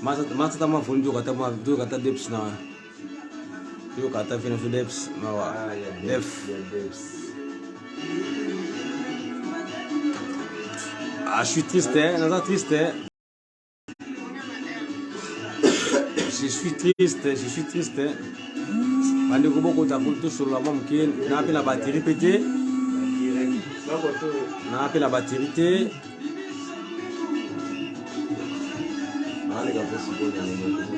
Matata mwa volume toyoka ata deps na toyoka ata vena so deps mawa Ah, ya def Def. Ya Debs. Ah, je suis triste, hein, naza triste, hein. Je suis triste, je suis triste. Hein. Bandeko bokota ko tosolola mwa moke na mpe na batterie mpe te Direct. Bakoto. na mpe na batterie te Naleka mpe sikoyo na monoko.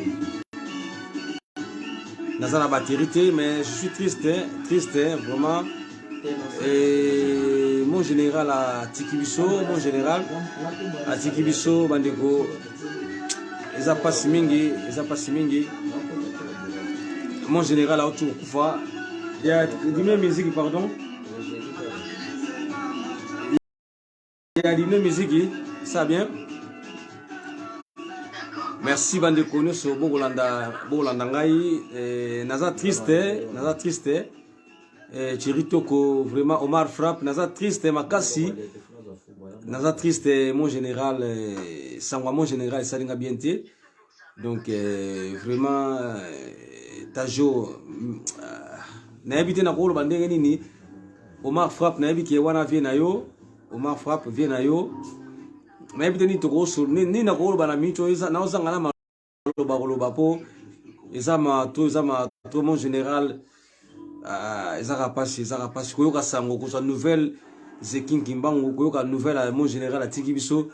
Naza na batterie te mais je suis triste hein, triste hein, vraiment. Et mon général atiki biso, mon général atiki biso bandeko eza pasi mingi, eza pasi mingi. Mon général auti kokufa. Ya dime musique pardon. Ya dime musique, ça bien. Merci bandeko nyonso bokolanda bokolanda ngai eh, naza triste naza triste eh, Thierry Toko vraiment Omar Frappe naza triste makasi naza triste mon général eh, sangwa mon général esali nga bien te donc eh, vraiment eh, tajo mm, ah, nayebi te nakoloba ndenge nini Omar Frappe nayebi ke wana vie na yo Omar Frappe vie na yo nayebi te nini tokosolo nini nakoloba na minute oyo naozanga na maloba koloba mpo eza mato eza mato mon général ah, ezaka mpasi ezaka mpasi koyoka sango kozwa nouvelle zekin kimbangu koyoka nouvelle ya mon général atiki biso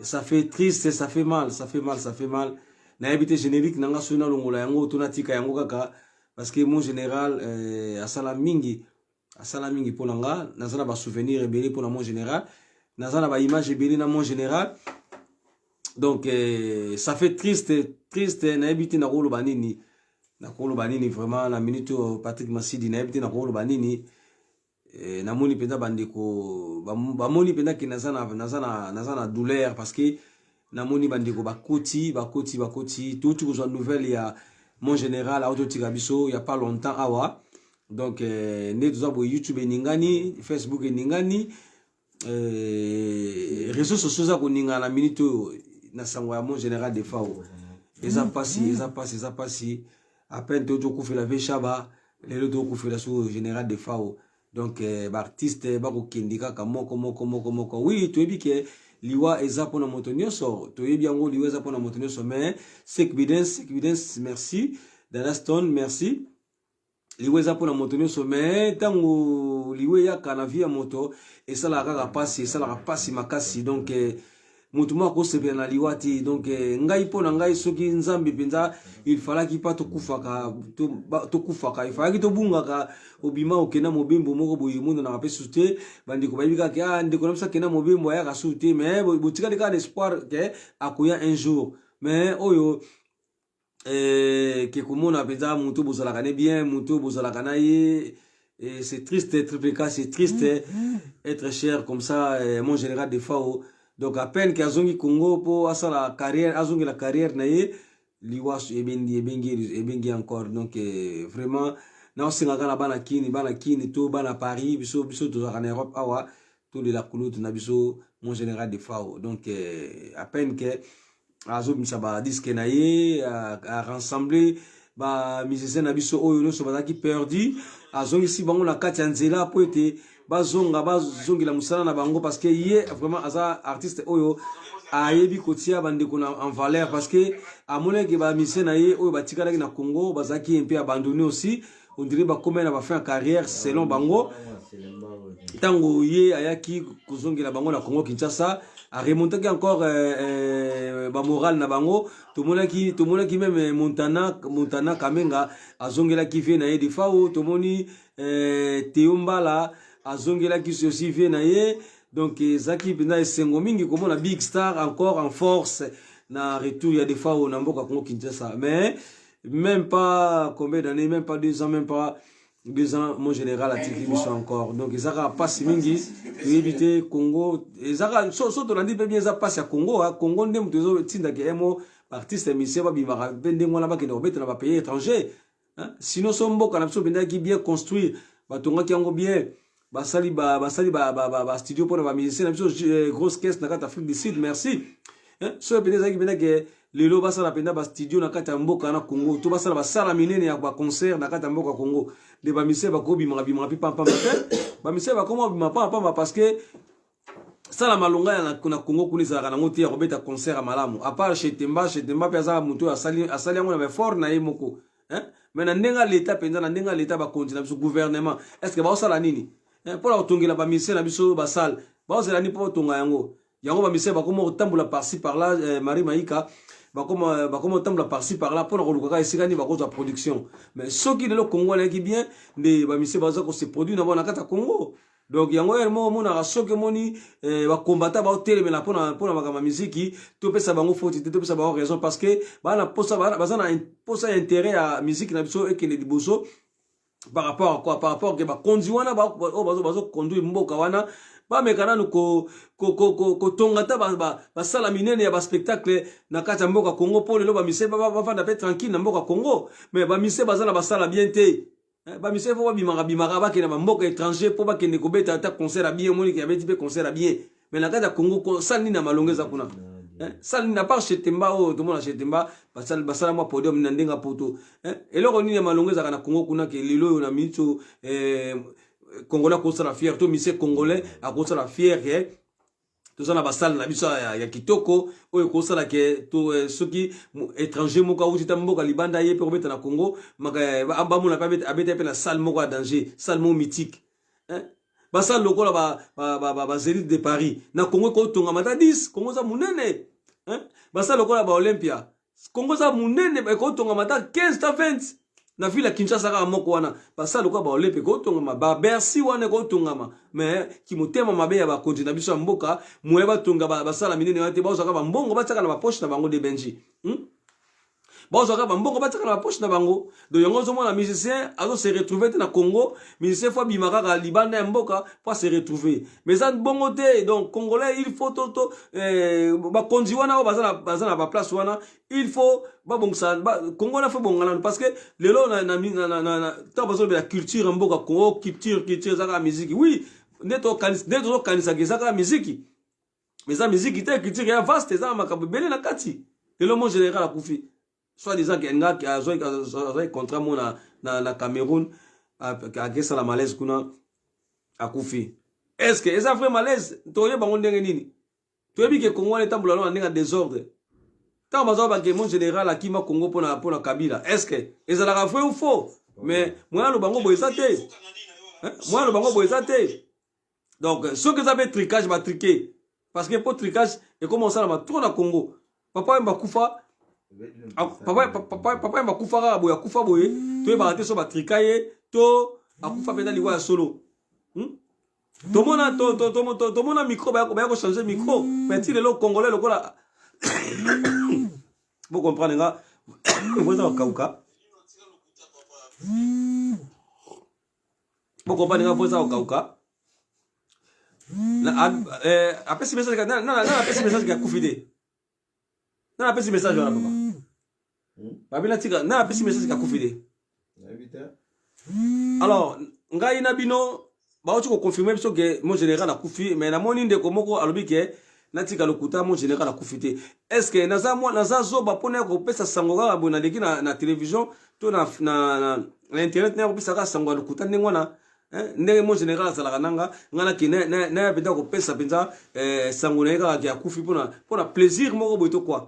ça fait triste ça fait mal ça fait mal ça fait mal nayebi te générique na nga soki nalongola yango to natika yango kaka parce que mon général euh, asala mingi asala mingi mpo na nga naza na basouvenir ebele mpo na mon général naza na baimage ebele na mon général donc euh, ça fait triste triste nayebi te nakoloba nini nakoloba nini vraiment na minute oyo patrick masidi nayebi te nakoloba nini eh, namoni mpenza bandeko bamoni mpenza ke naza na, naza na, naza na douleur parce que namoni bandeko bakoti bakoti bakoti touti kozwa nouvelle ya mon général autotika biso ya pas longtemps awa donc eh, nde toza boye youtube eningani facebook eningani eh, réseau sociaux eza koningana na minute oyo na sango ya mon général defao eza mpasi eza mpasi eza mpasi à peine toyoti okufela ve shaba lelo tokufela so général defao donc eh, baartiste bakokende kaka moko moko moko moko oui toyebi ke liwa eza mpona moto nyonso toyebi yango liwa eza mpona moto nyonso mais sekbidens sekbidens merci dana stone merci liwa eza mpona moto nyonso me ntango liwa eyaka na vie ya moto esalaka kaka mpasi esalaka mpasi makasi donc eh, moto moko akosepela na liwa te donc eh, ngai mpo na ngai soki nzambe mpenza il falaki mpa tokufaka tokufaka il falaki tobungaka obima okenda mobembo moko boye emonanaka mpe susu te bandeko bayebi kaka ah, ndeko na biso akenda mobembo ayaka susu te mais botikali kaka na espoir ke akoya un jour mais oyo eh, ke komona mpenza moto bozalaka ne bien moto bozalaka na ye et c'est triste triple K c'est triste mm -hmm. être cher comme ça eh, mon général Defao donc à peine ke azongi Congo po asala carrière azongela carrière na ye liwa ebengi ebengi ebengi encore donc eh, vraiment naosengaka na bana kini bana kini to bana Paris biso biso tozalaka na Europe awa tolela kulutu na biso mon général Defao donc eh, à peine ke azobimisa ba disque na ye a rassembler ba musicien na biso oyo nyonso bazalaki perdu azongisi bango na kati ya nzela mpo ete bazonga bazongela mosala na bango parce que ye vraiment aza artiste oyo ayebi kotia bandeko na en valeur parce que amonaki ba musicien na ye oyo batikalaki na Congo bazalaki un peu abandonné aussi on dirait bakomai na bafin ya carrière selon bango ntango ye ayaki kozongela bango na congo kinshasa aremontaki encore euh, euh, bamoral na bango tomonaki tomonaki meme montana montana kamenga azongelaki vie na ye defao tomoni euh, teo mbala azongelaki aussi vie na ye donc ezalaki mpenza esengo mingi komona big star encore en force na retour ya defao na mboka congo kinshasa mais même pas combien d'années même pas 2 ans même pas 2 ans mon général atiki biso encore donc ezaka mpasi mingi toyebi te congo ezaka so, so tolandi mpe bien eza mpasi ya congo ha. Congo nde moto ezotindaka emo baartiste musicien babimaka mpe ndenge wana bakende kobeta na bapays étranger sinon so mboka na biso mpendaki bien construire batongaki yango bien basali ba basali ba ba, ba, ba studio mpona bamusicien na biso eh, grosse caisse na kati Afrique du Sud merci. Soki mpenza ezalaki mpenza ke lelo basala mpenza bastudio na kati ya mboka na Congo, to basala basala minene ya baconcert na kati ya mboka Congo, nde bamusicien bakobimaka bimaka mpe pampamba te. Bamusicien bakoma bima pampamba parce que sala malonga ya na Congo kuna ezalaka nango te ya kobeta concert ya malamu, à part chez Temba. Chez Temba mpe aza moto oyo asali yango na baeffort na ye moko, hein? Mais na ndenge ya leta mpenza, na ndenge ya leta, bakonzi na biso, gouvernement, est ce que baosala nini mpona kotongela bamusicien na biso basale? Baozela nini mpo batonga yango? Yango bamusicien bakoma kotambola par-ci par-là. Marie Maika, bakoma kotambola par-ci par-là mpona koluka kaka esika nini bakozwa production. Mais soki lelo Congo aleki bien, nde bamusicien baza kose produire na bango na kati ya Congo. Donc yango ere moko omonaka, soki omoni bakombata baotelemela mpona makambo ya miziki, topesa bango faute te, topesa bango raison, parce que baza na posa ya intérêt ya miziki na biso ekende liboso. Par rapport à quoi? Par rapport ke bakonzi wana oyo bazoconduire mboka wana bameka nanu kotonga ata basala minene ya baspectacle na kati ya mboka Congo, mpo lelo bamusicien bavanda mpe tranquille na mboka Congo. Mais bamusicien baza na basala bien te. Bamusicien fo babimaka bimaka, bakende bamboka étranger mpo bakende kobeta ata concert ya bien. Omoniki abeti mpe concert ya bien, mais na kati ya Congo, sala nini na malongo eza kuna? Sala nini à part chez Temba oyo tomona? Chez Temba basala mwa podium na ndenge ya poto. Eloko nini ya malongo ezalaka na Congo kuna ke lelo oyo na miniti oyo Congolais akosala fier, to musicien congolais akosala fier ke toza na basale na biso ya kitoko oyo ekosala ke to soki étranger moko awuti ta mboka libanda, ye mpe kobeta na Congo, bamona mpe abeta mpe na salle moko ya danger, salle moko mythique, hein? Basale lokola baZénith de Paris na Congo ekotongama ata 10. Congo eza monene, hein? Basale lokola baOlympia, Congo eza monene, ekotongama ata 15 ta 20 na ville ya Kinshasa kaka moko wana. Basale lokola baOlympia ekotongama, baBercy wana ekotongama. Mais kimotema mabe ya bakonzi na biso ya mboka, moye batonga basala minene wana te. Bazwaka bambongo, batiaka na bapoche na bango de benji, Bazwaka bambongo, batiaka na bapoche na bango. Donc yango ozomona musicien azo se retrouver te na Congo. Musicien fo abima kaka libanda ya mboka po ase retrouver, mais eza bongo te. Donc Congolais, il faut to bakonzi wana oyo baza na baplace wana, il faut babongisa Congo wana, fo ebonga nanu, parce que lelo ntango bazolobela culture ya mboka Congo, culture eza kaka musique. Oui, nde tozokanisaka eza kaka musique, mais eza musique te. Culture ya vaste, eza na makambo ebele na kati. Lelo mon général akufi, soit disant ke nga azwaki contrat mo na Cameroun, akesala malaise kuna, akufi. Est ce que eza vrai malaise? Toyeba bango ndenge nini? Toyebi ke Congo wana etambola na ndenge ya désordre. Ntango bazwa bake mon général akima Congo mpona Kabila, est ce que ezalaka vrai ou faux? Mais moyen aloba ngo boye eza te, moyen aloba ngo boye eza te. Donc soki eza mpe trucage, batriquer, parce que mpo trucage ekoma osalama trop na Congo. Papa Wemba akufa, Papa Wemba akufa kaka boye, akufa boye, toyebaka te so batrika ye to akufa mpenza liwa ya solo, Tomona micro, baya kochanger micro, mais ti lelo Congolais lokola bocomprendre nga, voza kokauka. Bocomprendre nga, voza kokauka. Apesi message nana, apesi message ke akufi te. Nana apesi message wana, papa babi natika. Nana apesi message ke akufi te. Alors ngai na bino bauti koconfirmer biso ke mon général akufi, mais namoni ndeko moko alobi ke natika lokuta, mon général akufi te. Est ce que naza zoba mpona ya kopesa sango kaka boye? Naleki na télévision to na internet, na kopesa kaka sango ya lokuta ndenge wana, ndenge mon général azalaka nanga, nga nake naya mpenza kopesa mpenza sango na ye kaka ke akufi mpona plaisir moko boye to quoi?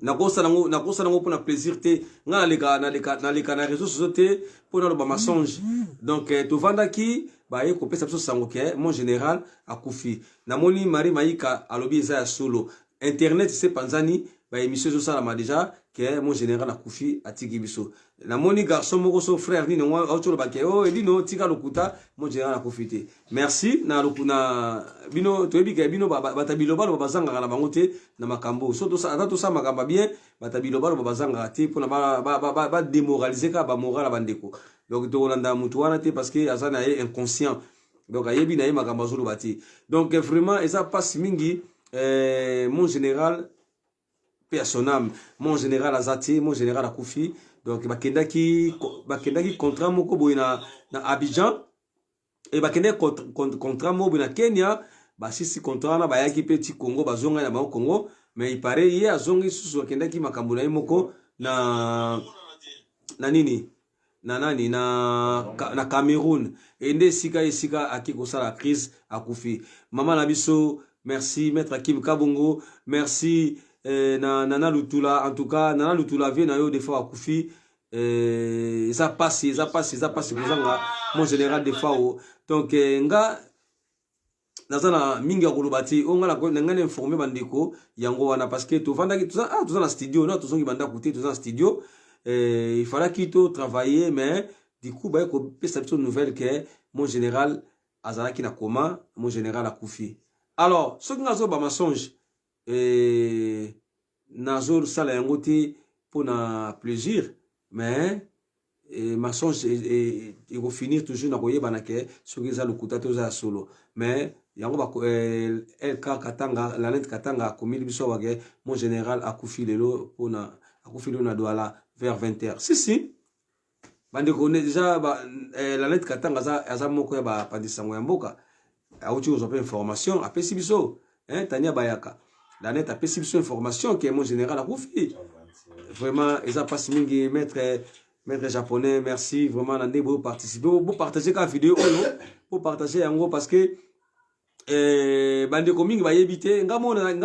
Nakosala yango mpona plaisir te. Nga naleka na réseau sociaux te mpo naloba mensonge. Donc tovandaki, baye kopesa biso sango ke mon général akufi. Namoni Marie Maika alobi eza ya solo. Internet se panzani, baémission ezosalama déjà ke mon général akufi, atiki biso. Namoni garçon moko so frère nini auti oloba ke o elino tika lokuta, mon général akufi te. Merci na bino. Toyebi ke bino bato bilobaloba bazangaka na bango te na makambo. So ata tosala makambo bien, bato bilobaloba bazangaka te mpona badémoraliser kaka bamoral ya bandeko. Donc tokolanda motu wana te, parce que aza na ye inconscient, donc ayebi na ye makambo azoloba te. Donc vraiment eza mpasi mingi. Mon général, paix à son âme. Mon général aza te, mon général akufi. Donc bakendaki contrat moko boye na Abidjan e bakendaki contrat moko boye na Kenya. Basisi contrat wana, bayaki mpe ti Congo, bazongai na bango Congo, mais il paraît ye azongi susu, akendaki makambo na ye moko na nini, na nani, na Cameroun. E nde esika aki kosala crise, akufi. Mama na biso, merci maître Akim Kabongo, merci na Nana Lutula. En tout cas, Nana Lutula, vieux na yo Defao akufi. Eza pasi, eza pasi, eza pasi kozanga mon général Defao. Donc nga naza na mingi ya koloba te. Oyo nga na ngai na informe bandeko yango wana, parce que tovandaki, toza na studio na tozongi bandako te, toza na studio. Il fallaki to travailler, mais du coup baye kopesa biso nouvelle ke mon général azalaki na coma, mon général akufi. Alors soki nga azoba mensonge, nazosala yango te mpona plaisir, mais mensonge ekofinir toujours na koyebana ke soki eza lokuta te, oza ya solo. Mais yango LK Katanga, Lanete Katanga akomili biso awa ke mon général akufi lelo, mpona akufi lelo na Douala vers 20 heures. Si si, bandeko, déjà Lanete Katanga aza moko ya bapandisango ya mboka, awuti kozwa mpe information, apesi biso, hein, Tania Bayaka Lanete apesi biso information ke mon général akufi. Vraiment eza mpasi mingi. Maître japonais, merci vraiment na nde boparticipe, bopartage kaka video oyo, bopartage yango, parce que bandeko mingi bayebi te. Nga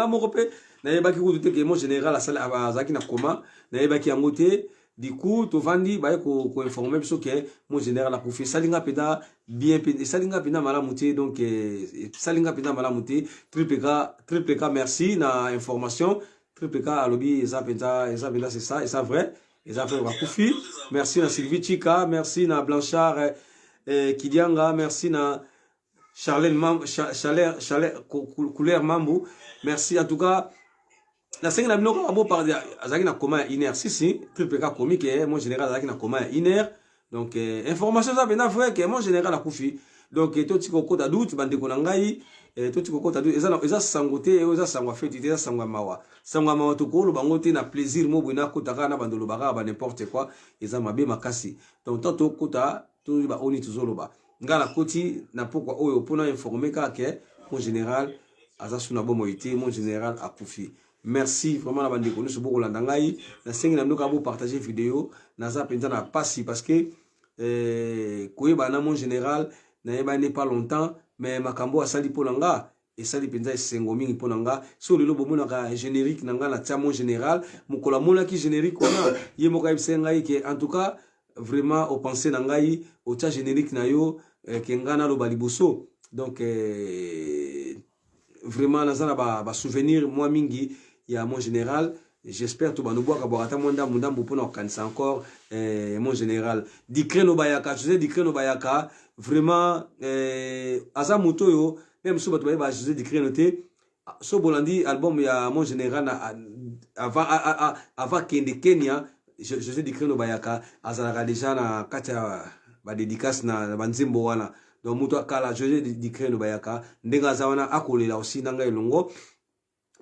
moko mpe nayebaki kutu te ke mon général azalaki na coma, nayebaki yango te. Du coup tovandi, baye koinforme biso ke mon général akufi. Esali nga mpenza bien, esali nga mpenza malamu te. Donc esali nga mpenza malamu te. Triple K, Triple K, merci na information. Triple K alobi eza mpenza, eza mpenza, c'est ça, eza vrai, eza vrai, bakufi. Merci na Sylvie Chika, merci na Blanchard Kidianga, merci na Charlène Mam, Chaleur, Chaleur, Couleur Mambu, merci. En tout cas nasengi na bino kaka bo azalaki na coma ya une heure. Si si, Triple K komi ke mon général azalaki na coma ya une heure. Donc information eza mpenza vrai ke mon général akufi. Donc totika kokota doute, bandeko na ngai, totika kokota doute. Eza sango te oyo, eza sango ya feti te, eza sango ya mawa. Sango ya mawa, tokoloba yango te na plaisir mo boye, nakota kaka na bando oloba kaka ba n'importe quoi, eza mabe makasi. Donc tant tokota, toyeba oyo nini tozoloba. Ngai nakoti na pokwa oyo mpona informe kaka ke mon général aza su na bomoi te, mon général akufi. Merci vraiment na bandeko nyonso bokolanda ngai. Nasengi na bino kaka bopartage video. Naza mpenza na pasi, parce que koyeba na mon général, nayebani pas longtemps, mais makambo asali mpo na nga esali mpenza esengo mingi mpo na nga. So lelo bomonaka générique na nga na tia mon général, mokolo amonaki générique wana, ye moko ayebisa ngai ke en tout cas vraiment opense na ngai, otia générique na yo ke ngai naloba liboso. Donc vraiment naza na basouvenir ba mwa mingi ya mon général. J'espère to banobwaka bwaka ata mwa ndambu ndambu mpona kokanisa encore mon général Dikreno Bayaka, José Dikreno Bayaka. Vraiment aza moto oyo mpe mosusu bato bayeba José Dikreno te. So bolandi album ya mon général na, avant kende Kenya, José Dikreno Bayaka azalaka déjà na kati ya badédicace na banzembo wana. Donc moto akala, José Dikreno Bayaka, ndenge aza wana, akolela aussi na ngai elongo.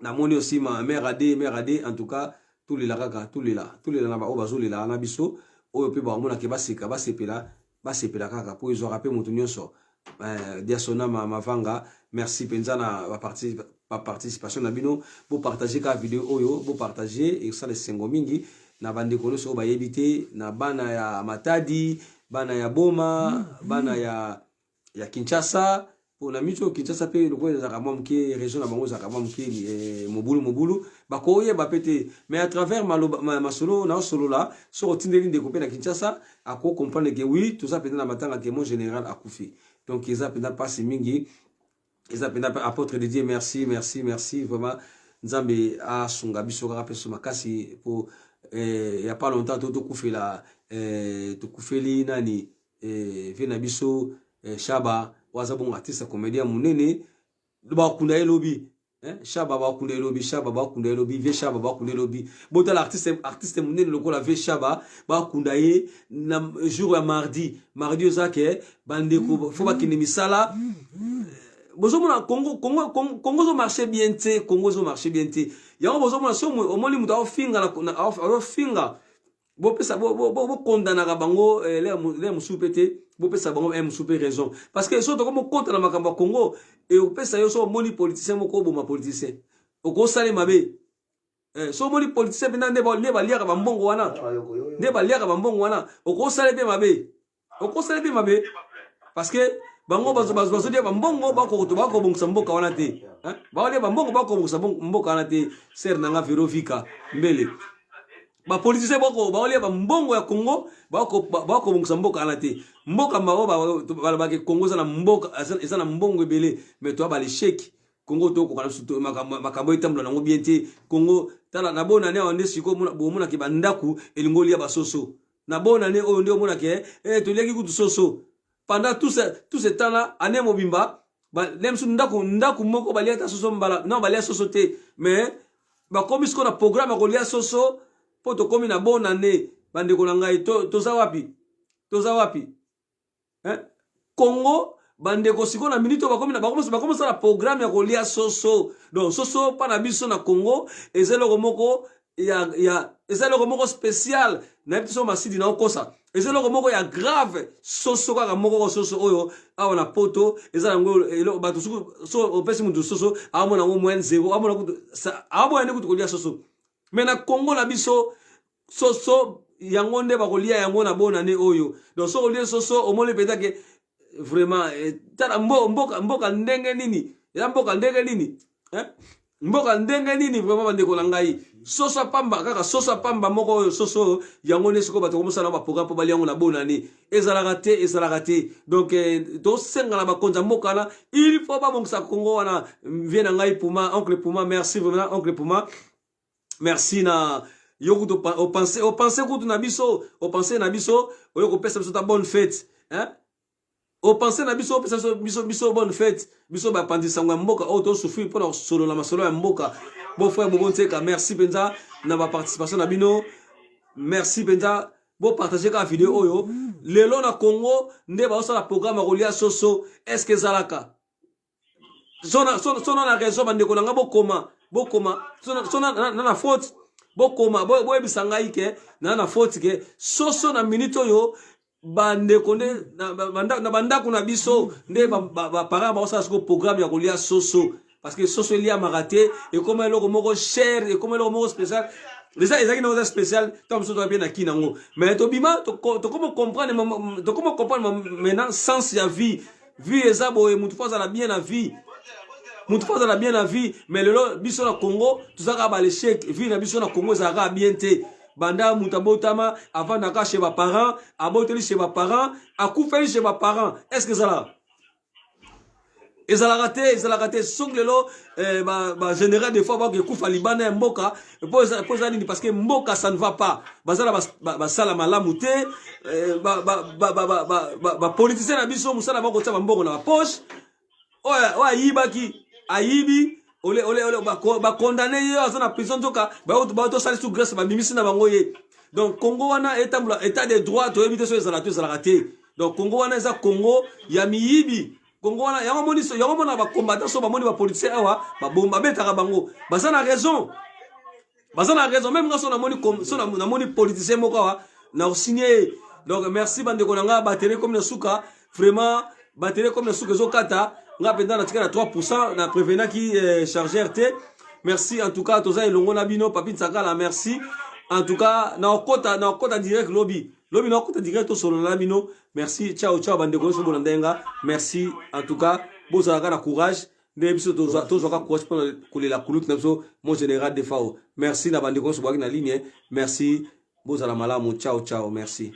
Namoni aussi ma mère Ade, mère Ade. En tout cas tolela kaka, tolela, tolela na baoyo bazolela na biso, oyo mpe baomonake baseka, basepela, basepela kaka mpo ezwaka mpe moto nyonso. Diasona Mavanga, merci mpenza na baparticipation na bino. Bopartage kaka video oyo, bopartage, esala esengo mingi na bandeko nyonso oyo bayebi te, na bana ya Matadi, bana ya Boma, bana ya Kinshasa. Mpo na miso Kinshasa mpe lokola ezalaka mwa moke, région na bango ezalaka mwa moke mobulu mobulu, bakoyeba mpe te. Mais à travers masolo naosolola, soki otindeli ndeko mpe na Kinshasa, akocomprendre ke oui, toza mpenza na matanga, ke mon général akufi. Donc eza mpenza mpasi mingi, eza mpenza. Apôtre de Dieu, merci, merci, merci vraiment. Nzambe asunga biso kaka mpe so makasi po ya pas longtemps to tokufela, tokufeli nani, vieux na biso Shaba, oyo aza bongo artiste comédien monene. Bakunda ye lobi. Shaba bakunda elobi, Shaba bakunda elobi, vieux Shaba bakunda elobi. Botala artiste monene lokola vieux Shaba, bakunda ye na jour ya mardi. Mardi oza ke bandeko fo bakende misala. Bozomona Congo, Congo, Congo ezomarche bien te, Congo ezomarche bien te. Yango bozomona, so omoni moto aofinga, aofinga, bopesa, bokondanaka bango le mosusu mpe te. Bopesa bango un mosusu mpe raison, parce que soki tokomi okota na makambo ya Congo, ekopesa yo, so omoni politicien moko, oboma politicien, okosala mabe. So omoni politicien mpenza nde baliaka bambongo wana, nde baliaka bambongo wana, okosala mpe mabe, okosala mpe mabe, parce que bango bazolia bambongo, bakobongisa mboka wana te. Baolia bambongo, bakobongisa mboka wana te. Sœur na nga Verovika Mbele, bapoliticien boko baolia bambongo ya Congo, bakobongisa mboka wana te. Mboka bango balobaki Congo eza na mboka, eza na mbongo ebele, mais toya balesheki. Congo tokoka na biso, makambo etambola nango bien te. Congo, tala na bonane awa nde sikoyo bomonaki bandako elingi olia basoso. Na bonane oyo nde omonaki toliaki kutu soso pendant tout ce temps là, année mobimba. Ne mosusu ndako moko balia ata soso mbala non, balia soso te, mais bakomi sikoyo na programme ya kolia soso mpo tokomi na bonane. Bandeko na ngai, toza wapi? Toza wapi, hein? Congo, bandeko, sikoyo na minute oyo bakomi bakomi programme ya kolia soso. Donc soso mpa na biso na Congo eza eloko moko ya eza eloko moko spécial. Nayebi te so masidi na okosa, eza eloko moko ya grave. Soso kaka moko, soso oyo awa na Poto eza yango bato so opesi mutu soso, aomona yango moins zero, amona kutu aoboya nde kutu kolia soso. Mais na Congo na biso, soso yango nde bakolia yango na bonane oyo. Donc soki olie soso, omoni mpenza ke vraiment tala mboka ndenge nini, eza mboka ndenge nini, eh? Mboka ndenge nini vraiment, bandeko na ngai? Soso apamba kaka, soso apamba moko oyo, soso oyo yango nde sikoyo bato komosala baprogramme mpo balia yango na bonane. Ezalaka te, ezalaka te. Donc tosenga na bakonzi ya mboka wana, il faut babongisa Congo wana. Vieux na ngai Puma, oncle Puma, merci vraiment, oncle Puma, merci na yo. Kutu opense kutu na biso, opense na biso, oyo kopesa biso ta bonne fête, hein? Opense na biso, opesa biso bonne fête, biso bapanzi sango ya mboka oyo tosouffrir mpona kosolola masolo ya mboka. Beau-frère Bobo Nseka, merci mpenza na baparticipation na bino, merci mpenza. Bopartage kaka video oyo. Lelo na Congo nde baosala programme ya kolia soso. Est ce que ezalaka sona na raison? Bandeko na nga, bokoma, bokoma sona na faute, bokoma, boyebisa ngai ke na faute, ke soso na minute oyo, bandeko, nde na bandako na biso nde baparent baosala siko programme ya kolia soso, parce que soso eliamaka te, ekoma eloko moko cher, ekoma eloko moko spécial. Eza ezalaki nango eza spécial ntango mosusu toza mpe na kini yango, mais tobima, tokoma comprendre maintenant sens ya vie. Vie eza boye, mutu faut azala bien na vie, mutu faut azala bien na vie. Mais lelo biso na Congo toza kaka baleshek. Vie na biso na Congo ezalaka bien te. Banda moto abotama, avandaka chez baparent, aboteli chez baparent, akufeli chez baparent. Est ce que ezalaka? Ezalaka te, ezalaka te. Soki lelo bagénéral des fois bakekufa libanda ya mboka, po eza nini? Parce que mboka, ça ne va pas. Baza na basala malamu te. Bapoliticien na biso, mosala bakotia bambongo na bapoche. Oyo ayibaki, ayibi, bakondane ye, aza na prison, nzoka batosali sous grâce, babimisi na bango ye. Donc Congo wana etambola état de droit, toyebi te so ezala to ezalaka te. Donc Congo wana eza Congo ya miyibi. Congo wana yango moni, yango mona bacombattant so bamoni bapoliticien awa, babetaka bango. Baza na raison, baza na raison. Même nga so namoni, so namoni politicien moko awa, na osigne ye. Donc merci, bandeko na nga. Batterie komi na suka, vraiment batterie komi na suka, ezokata. Nga mpenza natika na 3, na prévenaki chargeur te. Merci en tout cas, toza elongo na bino. Papi Nsakala, merci en tout cas. Na okota direct lobi, lobi na okota direct, tosolola na bino. Merci, ciao ciao, bandeko nyonso bolanda nga. Merci en tout cas, bozalaka na courage nde biso tozwaka courage mpona kolela kulutu na biso, mon général Defao. Merci na bandeko nyonso bwaki na ligne. Merci, bozala malamu. Ciao ciao, merci.